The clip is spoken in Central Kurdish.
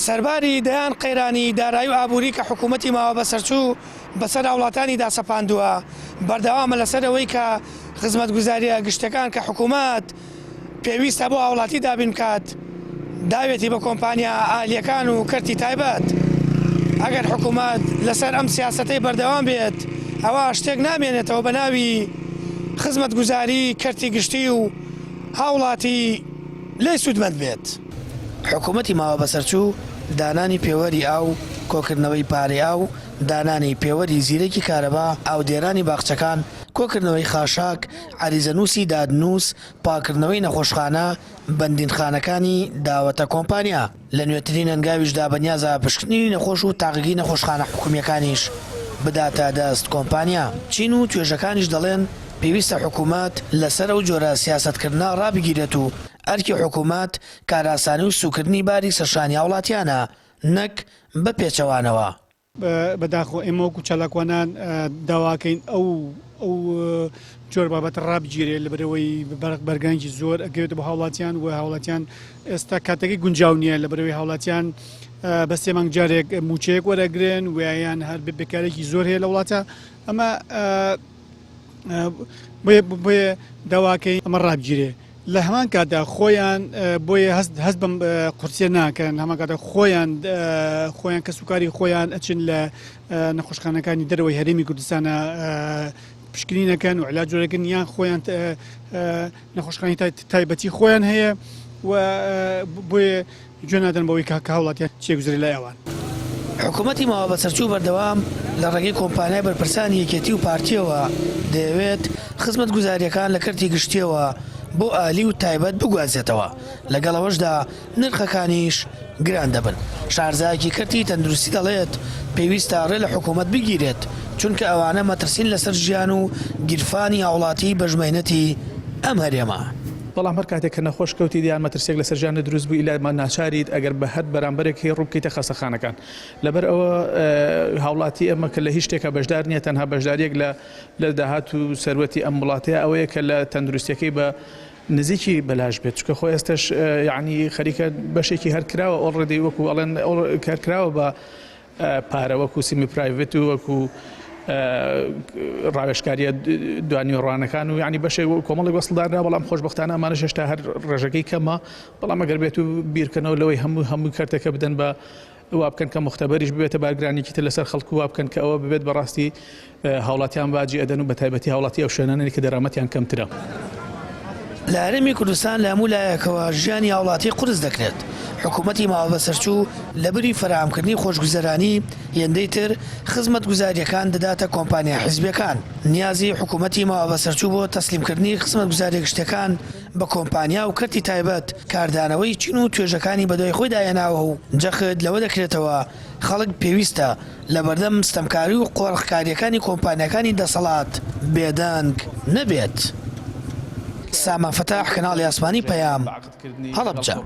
سەرباری دەیان قەیرانی دارایی و ئابووری کە حکوومەتی ماوەبەسەرچوو بەسەر هاوڵاتیانیدا سەپاندووە، بەردەوامە لەسەر ئەوەی کە خزمەتگوزارییە گشتیەکان کە حکوومەت پێویستە بۆ هاوڵاتی دابین بکات، داوێتی بە کۆمپانیا ئالییەکان و کەرتی تایبەت. ئەگەر حکوومەت لەسەر ئەم سیاسەتەی بەردەوام بێت، ئەوا شتێک نامێنێتەوە بە ناوی خزمەتگوزاری کەرتی گشتی و هاوڵاتی لێی سوودمەند بێت. حکوومەتی ماوەبەسەرچوو دانانی پێوەری ئاو، کۆکردنەوەی پارەی ئاو، دانانی پێوەری زیرەکی کارەبا، ئاودێرانی باخچەکان، کۆکردنەوەی خاشاک، عەریزەنووسی دادنووس، پاککردنەوەی نەخۆشخانە، بەندینخانەکانی داوەتە کۆمپانیا. لە نوێترین هەنگاویشدا بەنیازە پشکنینی نەخۆش و تاقیگەی نەخۆشخانە حکومییەکانیش بداتە دەست کۆمپانیا. چین و توێژەکانیش دەڵێن، پێویستە حکومەت لەسەر ئەو جۆرە سیاسەتکردنە ڕابگیرێت و ئەرکی حکومەت کارئاسانی و سووکردنی باری سەرشانی هاوڵاتیانە نەک بە پێچەوانەوە. بەداخەوە ئێمە وەکو چالاکوانان داواکەین ئەو ئەو جۆر بابەتە ڕابگیرێ لەبەرەوەی بەرگانگی زۆر ئەگەێت بۆ هاوڵاتیان و هاوڵاتیان ئێستا کاتەکەی گونجاو نییە لەبەرەوەی هاوڵاتیان بە سێ مانگ جارێک موچەیەک وەرەگرن ویان هەر بێکارێکی زۆر هەیە لە وڵاتە ئەمە بۆیە داواکەی ئەمە ڕابگیرێ لە هەمان کاتدا خۆیان بۆیە هەست هەست بەم قورسیە ناکەن هەمان کاتە خۆیان خۆیان کەسوکاری خۆیان ئەچن لە نەخۆشخانەکانی دەرەوەی هەرێمی کوردستانە پشکنینەکەن و علاج وەرەگرن یان خۆیان نەخۆشخانی تایبەتی خۆیان هەیە و بۆیە گوێ نادەن بەوەی کە هاوڵاتیان چی ئەگوزەرێ لای ئەوان. حکومەتی ماوەبەسەرچوو بەردەوام لە ڕێگەی کۆمپانیای بەرپرسانی یەکێتی و پارتییەوە دەیەوێت خزمەتگوزارییەکان لە کەرتی گشتییەوە بۆ ئەهلی و تایبەت بگوازێتەوە، لەگەڵ ئەوەشدا نرخەکانیش گران دەبن. شارەزایەکی کەرتی تەندروستی دەڵێت، پێویستە ڕێ لە حکومەت بگیرێت، چونکە ئەوانە مەترسین لەسەر ژیان و گیرفانی هاوڵاتیی بەشمەینەتی ئەم هەرێمە. بەڵام هەر کاتێک کە نەخۆش کەوتیت یان مەترسیەک لەسەر ژیانت دروست بوو ئیلا ناچاریت ئەگەر بە هەر بەرامبەرێک هەیە ڕوو بکەیتە خەستەخانەکان. لەبەر ئەوە هاوڵاتی ئێمە کە لە هیچ شتێکا بەشدار نییە تەنها بەشداریەک لە لە داهات و سەروەتی ئەم وڵاتەیە ئەوەیە کە لە تەندروستیەکەی بە نزیکی بەلاش بێت چونکە خۆ ئێستەش یەعنی خەریکە بەشێکی هەر کراوە already وەکو ئەڵێن هەر کراوە بە پارە وەکو semi private و وەکو ڕاوێژکاریە دوانیوەڕوانەکان و یعنی بەشێک کۆمەڵێک وەسڵدانرا بەڵام خۆشببختانە ئەمانە هێشتا هەر ڕێژەکەی کەمە بەڵام ئەگەر بێت و بیرکەنەوە لەوەی هەموو هەموو کەرتەکە بدەن بە وا بکەن کە مختبەریش ببێتە بارگرانێکی تر لەسەر خەڵک وا بکەن کە ئەوە ببێت بەڕاستی هاوڵاتیان باجی ئەدەن و بەتایبەتی هاوڵاتی ئەو شوێنانەی کە دەرامەتیان کەمترە. لە هەرێمی کوردستان لە هەموو لایەکەوە ژیانی هاوڵاتی قورس دەکرێت، حکومەتی ماوەبەسەرچوو لەبری فەراهەمکردنی خۆشگوزەرانی هێندەی تر خزمەتگوزارییەکان دەداتە کۆمپانیا حیزبییەکان. نیازی حکومەتی ماوەبەسەرچوو بۆ تەسلیمکردنی خزمەتگوزارییە گشتییەکان بە کۆمپانیا و کەرتی تایبەت کاردانەوەی چین و توێژەکانی بەدوای خۆیدا هێناوە و جەخت لەوە دەکرێتەوە خەڵک پێویستە لەبەردەم ستەمکاری و قۆرخکارییەکانی کۆمپانیاکانی دەسەڵات بێدەنگ نەبێت. سامان فەتاح، کەناڵی ئاسمانی پەیام، هەڵەبجە.